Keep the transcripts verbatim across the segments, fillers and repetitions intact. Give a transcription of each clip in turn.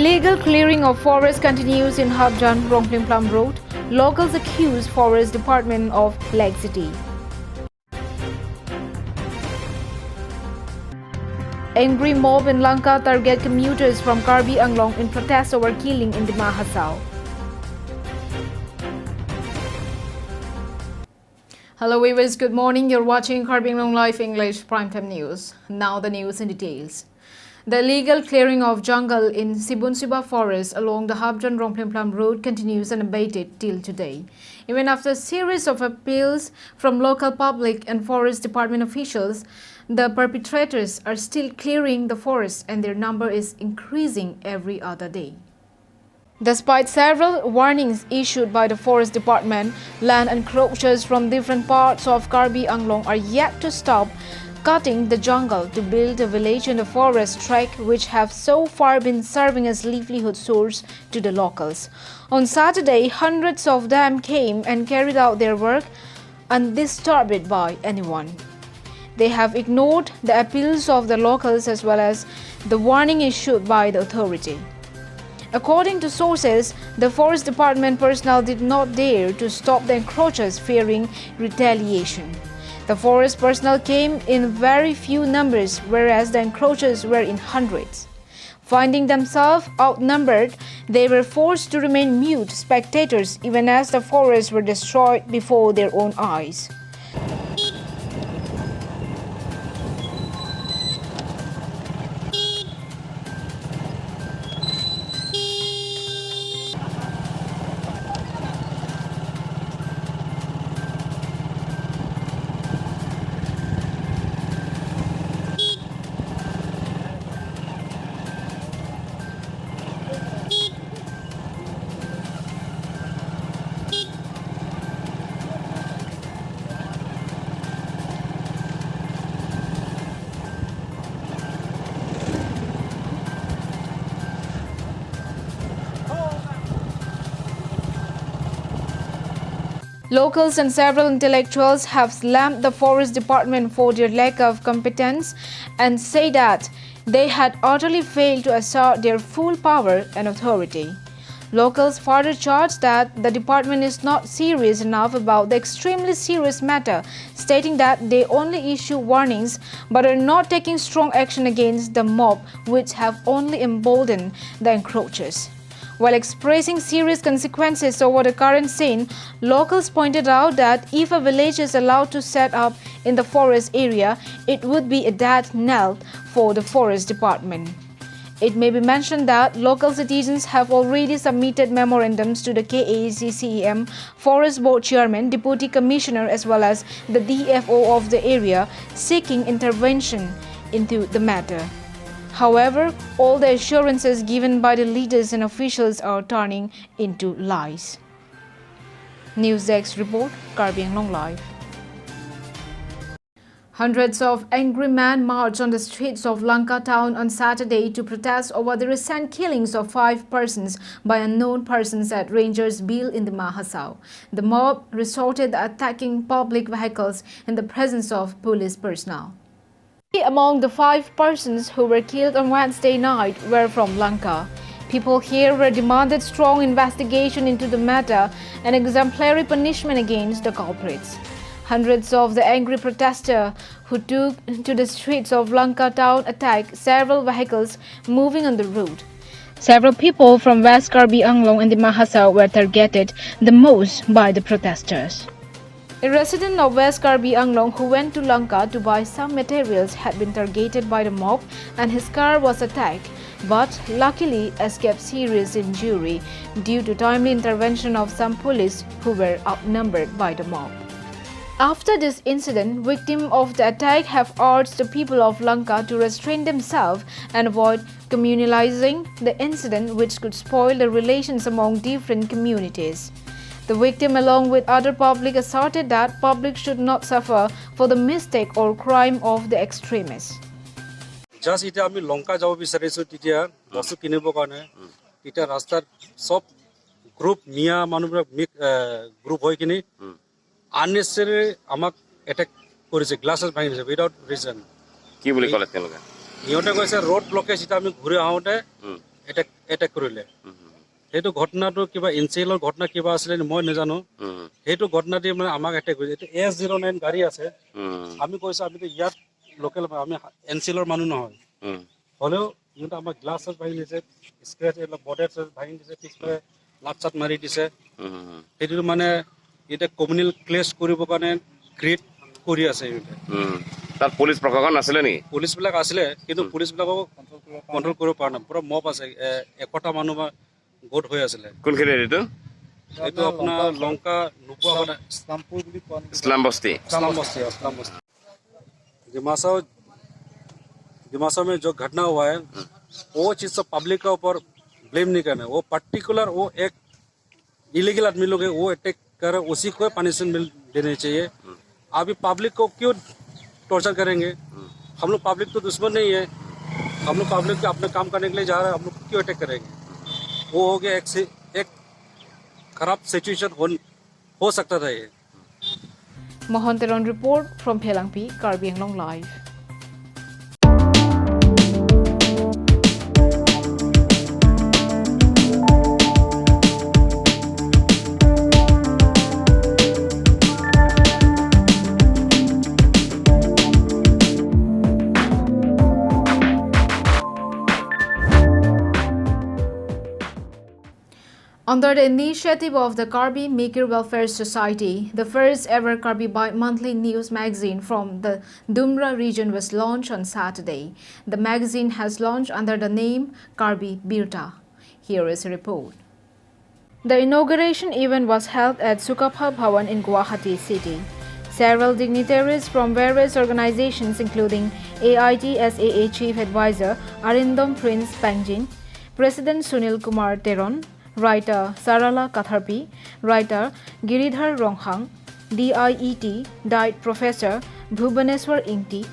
Illegal clearing of forest continues in Hapjan Rongplimplam Road. Locals accuse Forest Department of laxity. Angry mob in Lanka target commuters from Karbi Anglong in protest over killing in Dima Hasao. Hello viewers, good morning. You're watching Karbi Anglong Live English Primetime News. Now the news in details. The illegal clearing of jungle in Sibunsiba forest along the Hapjan Rongplimplam road continues unabated till today. Even after a series of appeals from local public and forest department officials, the perpetrators are still clearing the forest and their number is increasing every other day. Despite several warnings issued by the Forest Department, land encroachers from different parts of Karbi Anglong are yet to stop cutting the jungle to build a village in the forest tract, which have so far been serving as livelihood source to the locals. On Saturday, hundreds of them came and carried out their work undisturbed by anyone. They have ignored the appeals of the locals as well as the warning issued by the authority. According to sources, the forest department personnel did not dare to stop the encroachers, fearing retaliation. The forest personnel came in very few numbers, whereas the encroachers were in hundreds. Finding themselves outnumbered, they were forced to remain mute spectators even as the forests were destroyed before their own eyes. Locals and several intellectuals have slammed the forest department for their lack of competence and say that they had utterly failed to assert their full power and authority. Locals further charge that the department is not serious enough about the extremely serious matter, stating that they only issue warnings but are not taking strong action against the mob, which have only emboldened the encroachers. While expressing serious consequences over the current scene, locals pointed out that if a village is allowed to set up in the forest area, it would be a death knell for the forest department. It may be mentioned that local citizens have already submitted memorandums to the K A A C C E M, Forest Board Chairman, Deputy Commissioner as well as the D F O of the area seeking intervention into the matter. However, all the assurances given by the leaders and officials are turning into lies. News Desk report, Karbi Anglong Live. Hundreds of angry men marched on the streets of Lanka town on Saturday to protest over the recent killings of five persons by unknown persons at Rangers Bill in Dima Hasao. The mob resorted attacking public vehicles in the presence of police personnel. Among the five persons who were killed on Wednesday night were from Lanka. People here were demanded strong investigation into the matter and exemplary punishment against the culprits. Hundreds of the angry protesters who took to the streets of Lanka town attacked several vehicles moving on the road. Several people from West Karbi Anglong and Dima Hasao were targeted the most by the protesters. A resident of West Karbi Anglong who went to Lanka to buy some materials had been targeted by the mob and his car was attacked, but luckily escaped serious injury due to timely intervention of some police who were outnumbered by the mob. After this incident, victim of the attack have urged the people of Lanka to restrain themselves and avoid communalizing the incident, which could spoil the relations among different communities. The victim, along with other public, asserted that public should not suffer for the mistake or crime of the extremists. Just এতিয়া আমি লংকা যাব বিচাৰিছো, তেতিয়া বস্তু কিনিবৰ কাৰণে। তেতিয়া ৰাস্তাত চব গ্ৰুপ মিয়া মানুহবিলাক মিক গ্ৰুপ হৈ কিনি আননেচেচাৰী আমাক এটেক কৰিছে, গ্লাছেছ ভাঙি দিছে উইদাউট ৰিজন। কি বুলি ক'লে তেওঁলোকে? সিহঁতে কৈছে ৰোড ব্লকেজ, এতিয়া আমি ঘূৰি আহোঁতে উম, এটেক এটেক কৰিলে। সেইটো ঘটনাটো কিবা এন চি এলৰ ঘটনা কিবা আছিলে নি মই নাজানো। সেইটো ঘটনা দি মানে আমাক এটেক কৰিছে। এইটো এছ জিৰ' নাইন গাড়ী আছে। আমি কৈছো আমিতো ইয়াত লোকেল, আমি এন চি এলৰ মানুহ নহয়। হ'লেও সিহঁতে আমাৰ গ্লাছ চাছ ভাঙি দিছে, স্ক্ৰেচ এইবিলাক বডি চেছ ভাঙি দিছে, পিছফালে লাত চাত মাৰি দিছে। সেইটো মানে এতিয়া কমিউনেল ক্লেছ কৰিবৰ কাৰণে ক্ৰিয়েট কৰি আছে সিহঁতে। তাত পুলিচ প্ৰশাসন আছিলে নেকি? পুলিচবিলাক আছিলে, কিন্তু পুলিচবিলাকক কণ্ট্ৰল কৰিব পৰা নাই। পুৰা মব আছে, এ, এশটা মানুহ বা গোট হৈ আছিলে। কোনখিনিত এইটো? এইটো আপোনাৰ লংকা নোপোৱা মানে ইছলামপুৰ বুলি কোৱা নেকি? ইছলাম বস্তি। ইছলাম বস্তি, ইছলাম বস্তি। डिमासा, डिमासा में जो घटना हुआ है, वो चीज़ सब पब्लिक का ऊपर ब्लेम नहीं करना है। वो पर्टिकुलर वो एक इलीगल आदमी लोग है, वो अटैक कर रहे, उसी को पनिशमेंट मिल देनी चाहिए। अभी पब्लिक को क्यों टॉर्चर करेंगे? हम लोग पब्लिक तो दुश्मन नहीं है, हम लोग पब्लिक के अपने काम करने के लिए जा रहे हैं, हम लोग को क्यों अटैक करेंगे? वो हो गया एक से एक खराब सिचुएशन हो, हो सकता था ये। Mohan Teron report from Phelangpi, Karbi Anglong Live. Under the initiative of the Karbi Mikir Welfare Society, the first ever Karbi bi-monthly news magazine from the Dumra region was launched on Saturday. The magazine has launched under the name Karbi Birta. Here is a report. The inauguration event was held at Sukapha Bhawan in Guwahati city. Several dignitaries from various organizations including A I T S A A Chief Advisor Arindam Prince Pangjin, President Sunil Kumar Teron, writer Sarala Katharpi, writer Giridhar Ronghang, D I E T, Diet Professor Bhubaneswar Ingti,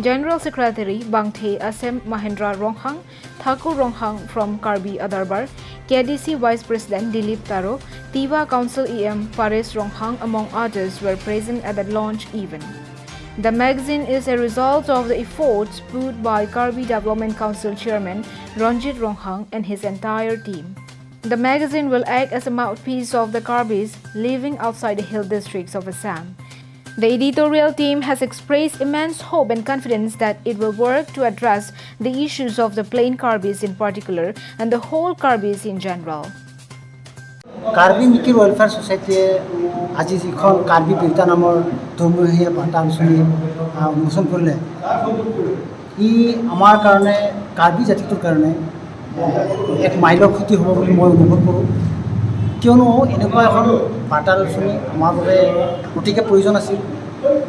General Secretary Bangthe Asem Mahendra Ronghang, Thakur Ronghang from Karbi Adarbar, K D C Vice President Dilip Taro, Tiwa Council E M Paresh Ronghang among others were present at the launch event. The magazine is a result of the efforts put by Karbi Development Council Chairman Ranjit Ronghang and his entire team. The magazine will act as a mouthpiece of the Karbis living outside the hill districts of Assam. The editorial team has expressed immense hope and confidence that it will work to address the issues of the plain Karbis in particular and the whole Karbis in general. Karbi Mikir welfare ছ'চাইটিয়ে আজি যিখন কাৰ্বি বিৰ্তা নামৰ দুমহীয়া বাৰ্তা আলোচনী আহ, উন্মোচন কৰিলে, ই আমাৰ কাৰণে, কাৰ্বি জাতিটোৰ কাৰণে এক মাইলৰ খুঁটি হ'ব বুলি মই অনুভৱ কৰোঁ। কিয়নো এনেকুৱা এখন বাৰ্তা আলোচনী আমাৰ বাবে অতিকে প্ৰয়োজন আছিল।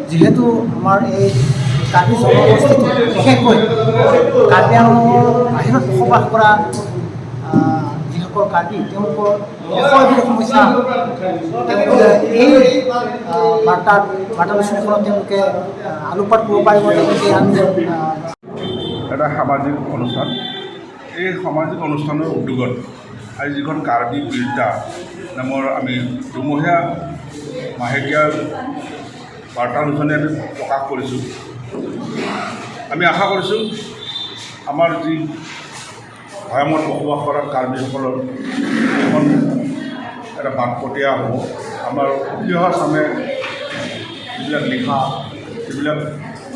যিহেতু আমাৰ এই কাৰ্বি জনগোষ্ঠীটো, বিশেষকৈ কাৰ্বি আংলঙৰ বাহিৰত বসবাস কৰা আহ, যিসকল কাৰ্বি, তেওঁলোকৰ এশ এবিধ সমস্যা তেওঁলোকে এই আহ, বাৰ্তা বাৰ্তা আলোচনীখনত তেওঁলোকে আহ, আলোকপাত কৰিব পাৰিব। তেওঁলোকে আমি আহ, এটা সামাজিক অনুষ্ঠান। এই সামাজিক অনুষ্ঠানৰ উদ্যোগত আজি যিখন কাৰ্বি বিৰ্তা নামৰ আমি দুমহীয়া মাহেকীয়া বাৰ্তা আলোচনী আমি প্ৰকাশ কৰিছোঁ। আমি আশা কৰিছোঁ আমাৰ যি ভৈয়ামত বসবাস কৰা কাৰ্বিসকলৰ এখন এটা বাটপথীয়া হ'ব। আমাৰ উঠি অহা চামে যিবিলাক লিখা, যিবিলাক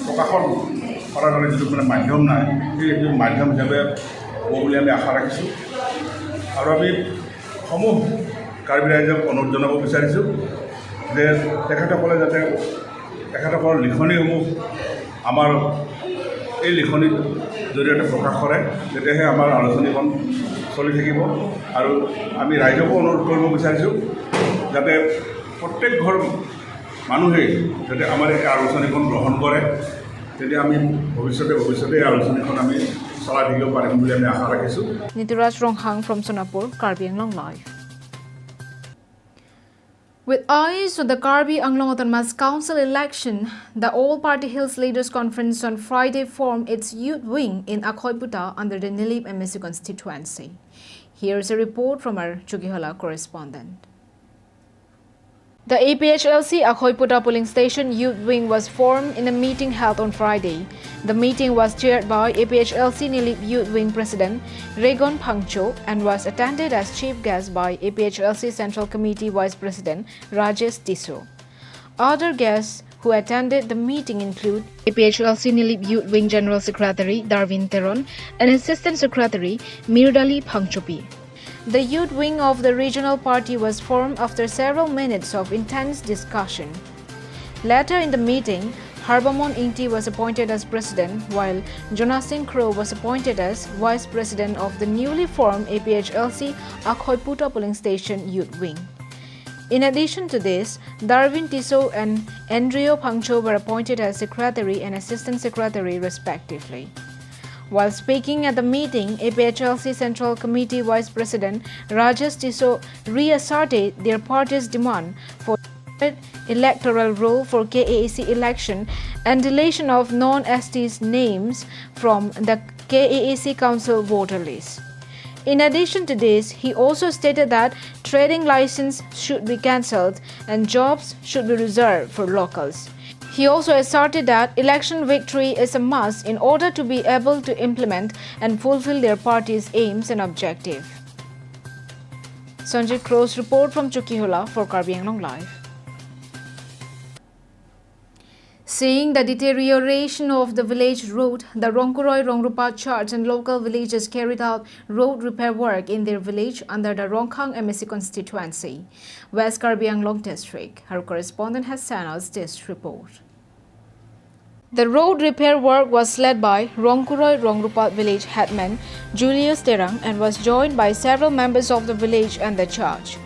প্ৰকাশৰ কৰাৰ কাৰণে যিটো মানে মাধ্যম নাই, সেই সেইটো মাধ্যম হিচাপে হ'ব বুলি আমি আশা ৰাখিছোঁ। আৰু আমি সমূহ কাৰ্বি ৰাইজক অনুৰোধ জনাব বিচাৰিছোঁ যে তেখেতসকলে যাতে তেখেতসকলৰ লিখনিসমূহ আমাৰ এই লিখনিৰ জৰিয়তে প্ৰকাশ কৰে, তেতিয়াহে আমাৰ আলোচনীখন চলি থাকিব। আৰু আমি ৰাইজকো অনুৰোধ কৰিব বিচাৰিছোঁ যাতে প্ৰত্যেক ঘৰ মানুহে যাতে আমাৰ এই আলোচনীখন গ্ৰহণ কৰে, তেতিয়া আমি ভৱিষ্যতে ভৱিষ্যতে এই আলোচনীখন আমি চলাই থাকিব পাৰিম বুলি আমি আশা ৰাখিছোঁ। Nitiraj Ronghang from Sonapur, Karbi Anglong Live. With eyes on the Karbi Anglong Autonomous Council election, the All Party Hills Leaders Conference on Friday formed its youth wing in Akhoiputa under the Nilip M A C constituency. Here's a report from our Chokihola correspondent. The A P H L C Akhoiputa polling station youth wing was formed in a meeting held on Friday. The meeting was chaired by A P H L C Nilip Youth Wing President Regon Phangcho and was attended as chief guest by A P H L C Central Committee Vice President Rajesh Tisso. Other guests who attended the meeting include A P H L C Nilip Youth Wing General Secretary Darwin Teron and Assistant Secretary Mirdali Phangchopi. The youth wing of the regional party was formed after several minutes of intense discussion. Later in the meeting, Harbamon Ingti was appointed as president, while Jonathan Kro was appointed as vice president of the newly formed A P H L C Akhoiputa polling station youth wing. In addition to this, Darwin Tisso and Andrew Phangcho were appointed as secretary and assistant secretary respectively. While speaking at the meeting, A P H L C Central Committee Vice President Rajesh Tisso reasserted their party's demand for electoral roll for K A A C election and deletion of non-S Ts names from the K A A C council voter list. In addition to this, he also stated that trading license should be cancelled and jobs should be reserved for locals. He also asserted that election victory is a must in order to be able to implement and fulfill their party's aims and objective. Sanjit Cross report from Chokihola for Karbi Anglong Live. Seeing the deterioration of the village road, the Rongkuroi Rongrupat Church and local villagers carried out road repair work in their village under the Rongkhang M A C constituency, West Karbi Anglong district. Our correspondent has sent us this report. The road repair work was led by Rongkuroi Rongrupat village headman Julius Terang and was joined by several members of the village and the church.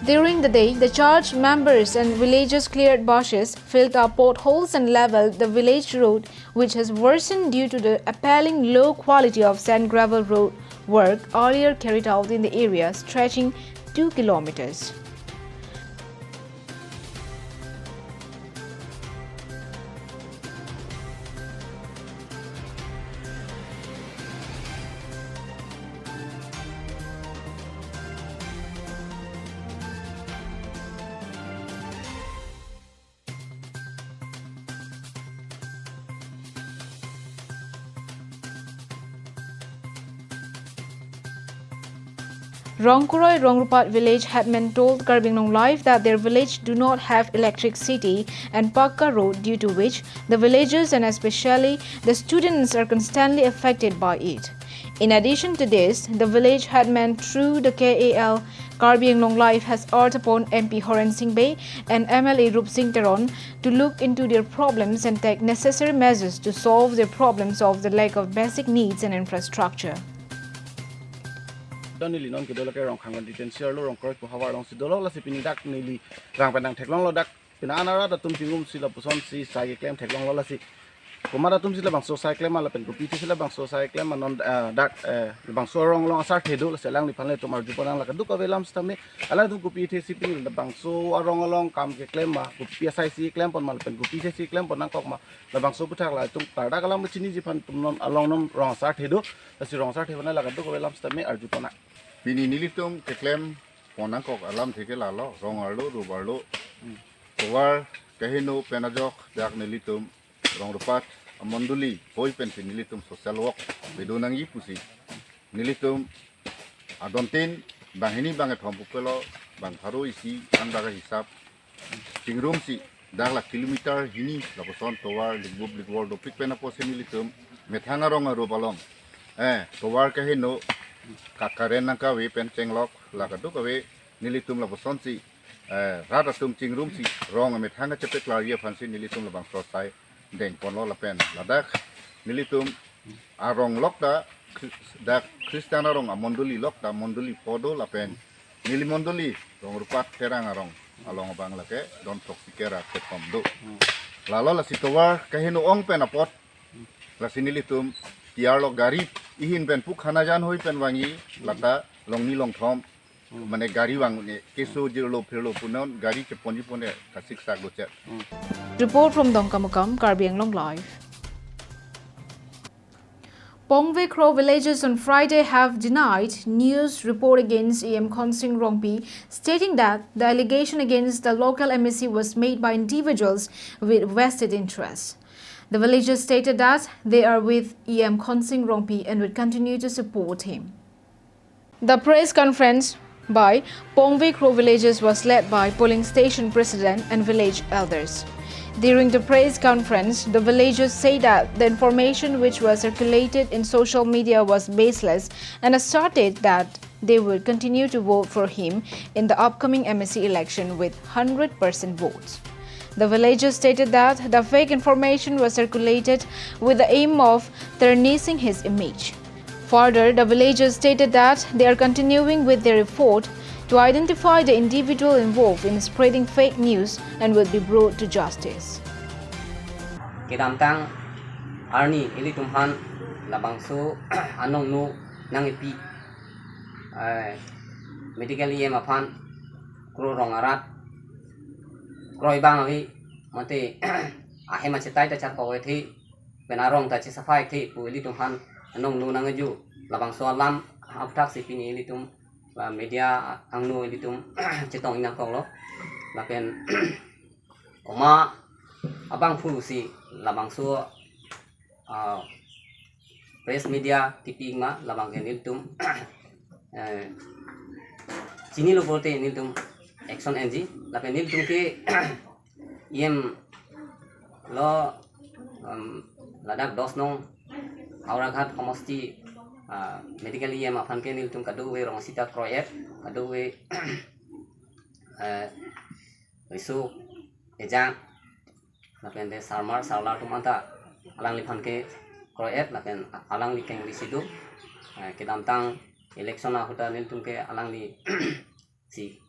During the day, the church members and villagers cleared bushes, filled up potholes and leveled the village road, which has worsened due to the appalling low quality of sand gravel road work earlier carried out in the area stretching two kilometers. Rongkuroi Rongrupat village headman told Karbi Anglong Live that their village do not have electricity and pakka road, due to which the villagers and especially the students are constantly affected by it. In addition to this, the village headman through the K A L Karbi Anglong Live has urged upon M P Horen Sing Bey and M L A Rup Sing Teron to look into their problems and take necessary measures to solve their problems of the lack of basic needs and infrastructure. Don neli non kedo lake Rongkhang constituency arlo Rongkuroi pu havar alongsi dolo, lasi pini dak neli rang penang theklonglo, dak pini arat atum chingrum si lapuson si sai keklem theklonglo, lasi komat atum si labangso sai klem ma lapen kopi athe si labangso sai klem ma, non, eh, dak, eh, labangso arong along asarthe do, lasi alangliphan le itum arjupon nang, la kadokave alam sitame alangtum kopi athe si pini labangso arong along kam keklem ma, kopi asai si klempon ma lapen kopi athe si klempon nangkok ma, labangso aputhak la itum kardak alam chiniji aphan itum non along non rong asarthe do, lasi rong asarthe aphan la kadokave alam sitame arjupon nang. Pini nelitum keklempon nangkok alamthe ke lalo, rong arlo, rup arlo, tovar keheno pen ajok dak nelitum Rongrupat amondoli hoi pensi nelitum social work pedo nangji pusi nelitum adontin banghini bangkethom pupelo, bang pharo isi an baga hisap chingrumsi dak la kilometer hini lapuson tovar likbup likvor dopik pen apotsi nelitum methang arong arup along, eh, tovar keheno ka current nangkave pen chenglok, la kadokave nelitum lapusonsi, eh, rat atum chingrumsi rong amethang kachepeklarji aphansi nelitum labangso sai dengponlo lapen ladak nelitum arong lok ta Khri-, dak Christian arong amondoli lok ta mondoli pho do lapen neli mondoli Rongrupat Terang arong along abang lake don throksi kre ra kethom do. Lalo lasi tovar keheno ong pen apot lasi nelitum tiar lok gari ihin pen pu khana jan hoi pen vangji, lata longni longthom mane gari vang ne keso jirlo phirlo punon gari cheponji pone kasik sak gochet. Report from Dongkamukam, Karbi Anglong Live. Pongve Kro villagers on Friday have denied news report against E M Khonsing Rongpi, stating that the allegation against the local M A C was made by individuals with vested interests. The villagers stated that they are with E M Khonsing Rongpi and would continue to support him. The press conference by Pongve Kro villagers was led by polling station president and village elders. During the press conference, the villagers say that the information which was circulated in social media was baseless and asserted that they would continue to vote for him in the upcoming M A C election with hundred percent votes. The villagers stated that the fake information was circulated with the aim of tarnishing his image. Further, the villagers stated that they are continuing with their effort to identify the individual involved in spreading fake news and will be brought to justice. Kedamtang arni ilitum aphan labangso anong nu nang ipi, eh, medical E M aphan Kro Rong arat kroi bang ave mate ahem achetai ta charkok ethe pen arong ta chesapha ethe pu ilitum aphan anong nu nang aju labangso alam aphuthak si pini ilitum la media angno ilitum chetong inang koklo lapen koma abang phu si labangso ah, press media kipi ma labang ke nelitum eh, chinilo pulote nelitum action enji lapen nelitum ke E M lo um, ladak dos nong Howraghat homosti ah, medical E M aphan ke nelitum kadokave rong sita kroi-et kadokave eh, riso ejang lapen te sarmar sarlar atum anta alangliphan ke kroi-et lapen alangli kengri si do. Eh, kedamtang election ahut ta nelitum ke alangli si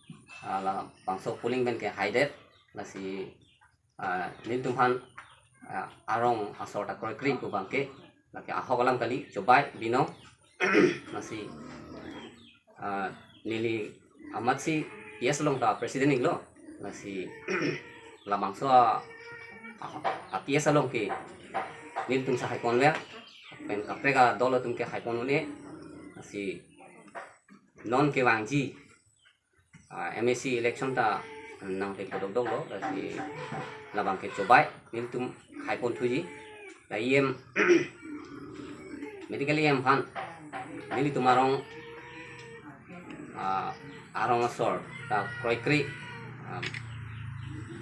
ah, labangso polling pen ke haidet lasi ah, nelitum aphan ah, arong asor ta kroikre pu abang ke lake ahok alam kali chobai binong lasi ah, neli amat si P S along ta president iklo lasi labangso a, a, a P S along ke nelitum sahai ponver pen kaprek adol atum ke hai pon un-e lasi non kevangji ah, M A C election ta nangpek dokdok lo lasi labang ke chobai nelitum hai pon thuji la E M medical E M aphan nelitum arong ah, arong asor ta kroikre ah,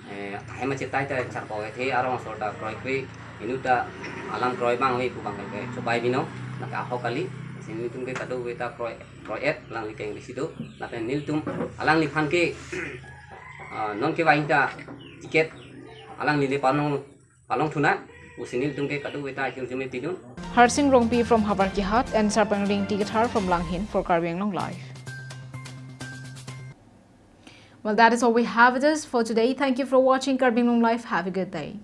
eh, ahem achetai ta charkok ethe arong asor ta kroikre inut ta alam kroi bang ave pu abang ke chobai binong lake ahok kali si nelitum ke kadokave ta kroi kroi-et alangli kengri si do lapen nelitum alangliphan ke ah, non kevang ta ticket alangli le palong palong thu nang pusi nelitum ke kadokave ta hirjume pidun. Harsing Rongpi from Havarkihat and Sarpangring Tikathar from Langhin for Karbi Anglong Live. Well, that is all we have with us for today. Thank you for watching Karbi Anglong Live. Have a good day.